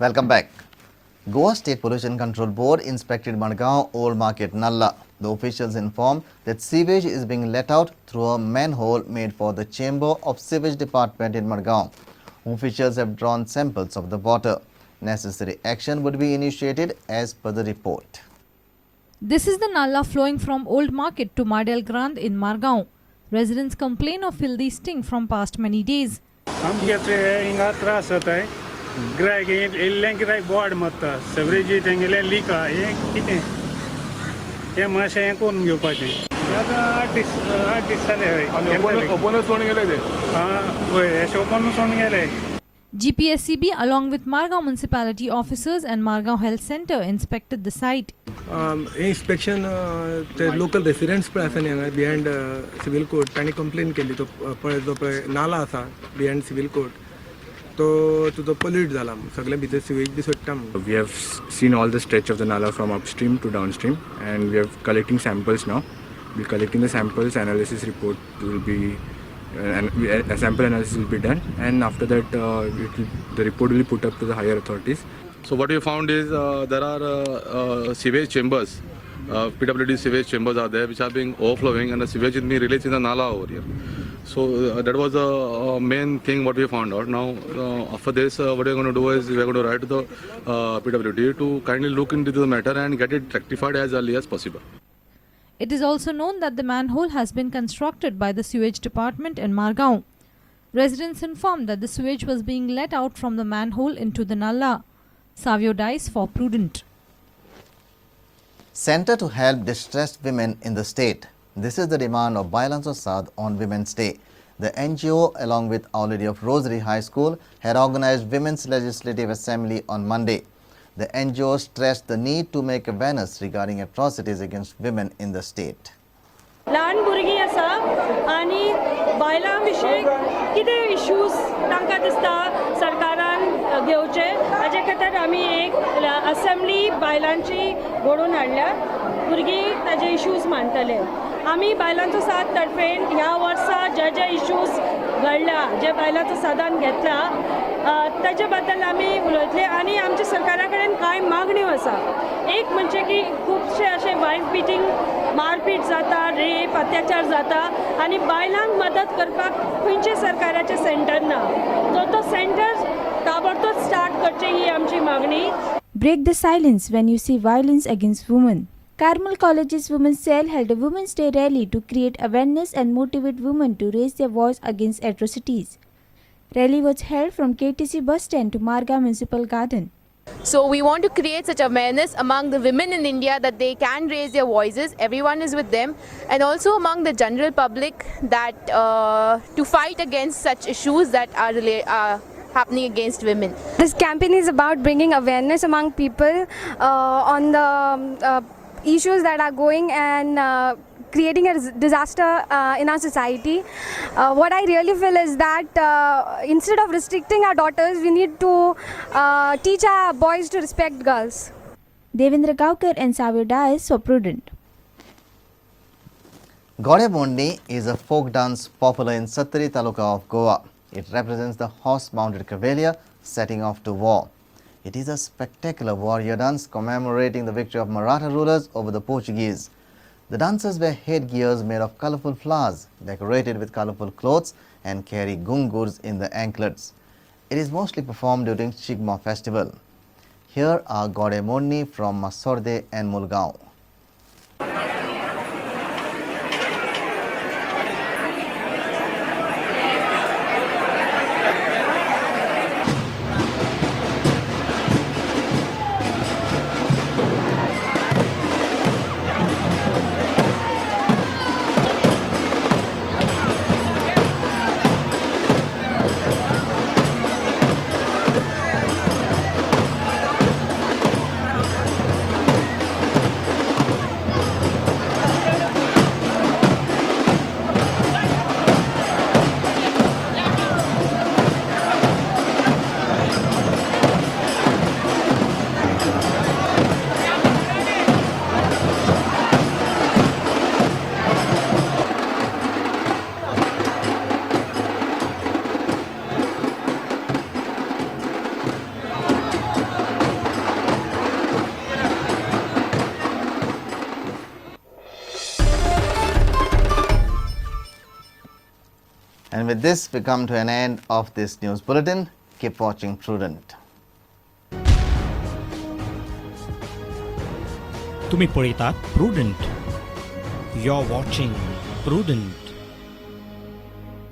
Welcome back. Goa State Pollution Control Board inspected Madgaon Old Market Nallah. The officials informed that sewage is being let out through a manhole made for the Chamber of Sewage Department in Madgaon. Officials have drawn samples of the water. Necessary action would be initiated as per the report. This is the nallah flowing from Old Market to Mardel Grand in Margao. Residents complain of filthy stink from past many days. आमगे ते हिंगा त्रास जाताय, गिरायक येयल्लें, गिरायक बोवाड मारता, सगळी तेंगेलें लीक आहा. हें कितें हें मातशें हें करून घेवपाचें. आतां 8 दीस जाले. हय. ओपनच सोडून गेले ते. आं, वय, अशें ओपन सोडून गेले. GPSCB along with Margao municipality officers and Margao Health Center inspected the site. हें इन्स्पेक्शन ते लोकल रेसिडेंट्स पळय आसा न्ही हांगा बिहायंड सिवील कोर्ट, तांणी कंप्लेन केली, तो पळय, जो पळय नाला आसा बिहायंड सिवील कोर्ट, तो तुजो पोल्यूट जाला, सगळे भितर सिवेज बी सोडटा म्हणून. We have seen all the stretch of the nala from upstream to downstream, and we are collecting samples now. We're collecting the samples. Analysis report will be, and a sample analysis will be done, and after that, the report will be put up to the higher authorities. So what we found is there are sewage chambers, PWD sewage chambers are there, which are being overflowing, and the sewage is being released in the nala over here. So that was the main thing what we found out. Now after this, what we are going to do is we are going to write to the PWD to kindly look into the matter and get it rectified as early as possible. It is also known that the manhole has been constructed by the sewage department in Margao. Residents informed that the sewage was being let out from the manhole into the nallah. Savio Dice for Prudent. Center to help distressed women in the state. This is the demand of Bailancho Saad on Women's Day. The NGO, along with Our Lady of Rosary High School, had organized Women's Legislative Assembly on Monday. The NGO stressed the need to make awareness regarding atrocities against women in the state. ल्हान भुरगीं आसा आनी बायलां विशीं कितें issues तांकां दिसता सरकारान घेवचे, हाजे खातीर आमी एक असेंब्ली बायलांची घडोवन हाडल्या. भुरगीं ताजे इश्यूज मांडटले. आमी बायलांचो साथ तर्फेन ह्या वर्सा जे जे इश्यूज घडल्या, जे बायलांचो सादान घेतला, ताजे बद्दल आमी उलयतले आनी आमच्या सरकारा कडेन कांय मागण्यो आसा. एक म्हणजे की खुबशे अशे वायफ बिटींग, मारपीट जाता, रेप, अत्याचार जाता आनी बायलांक मदत करपाक खंयचे सरकाराचें सेंटर ना. सो तो सेंटर ताबडतोब स्टार्ट करचें ही आमची मागणी. Break the silence when you see violence against women. Carmel College's Women's Cell held a Women's Day rally to create awareness and motivate women to raise their voice against atrocities. Rally was held from KTC bus stand to Margao Municipal Garden. So we want to create such awareness among the women in India that they can raise their voices. Everyone is with them, and also among the general public that to fight against such issues that are happening against women. This campaign is about bringing awareness among people on the issues that are going and creating a disaster in our society. What I really feel is that instead of restricting our daughters, we need to teach our boys to respect girls. Devendra Gaukar and Savio Dias for Prudent. Gode Mondni is a folk dance popular in Sattari Taluka of Goa. It represents the horse-mounted cavalier setting off to war. It is a spectacular warrior dance commemorating the victory of Maratha rulers over the Portuguese. The dancers wear headgears made of colorful flowers, decorated with colorful clothes, and carry ghungroos in the anklets. It is mostly performed during Shigmo festival. Here are Gode Mondni from Masorde and Mulgaon. And with this, we come to an end of this news bulletin. Keep watching Prudent. तुम्ही पळयतात Prudent. You are watching Prudent.